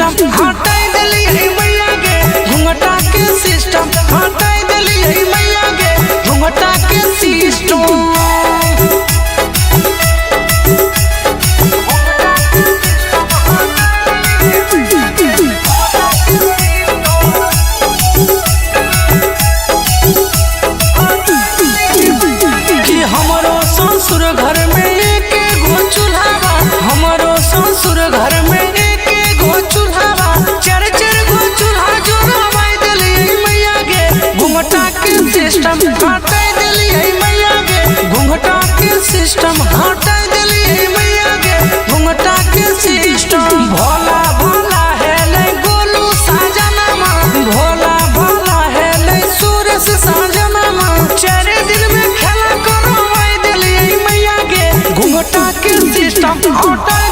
System हटाई देलियै मैया गे, घूंघटा के सिस्टम हटाई देलियै मैया गे, घूंघटा के सिस्टम। कि हमरो ससुर घर में एक गो चूल्हा बा, हमरो ससुर घर में एक गो चूल्हा बा, चार चार गो चूल्हा जोड़ावाई देलियै मैया गे, घूंघटा के सिस्टम हटाई देलियै मैया गे, घूंघटा के सिस्टम हटाई देलियै मैया गे, घूंघटा के सिस्टम। भोला भोला हेलै गोलू साजनमा, भोला भोला हेलै सुरेश साजनमा, चारे दिन में खेला करवाई देलियै मैया गे, घूंघटा के सिस्टम हटाई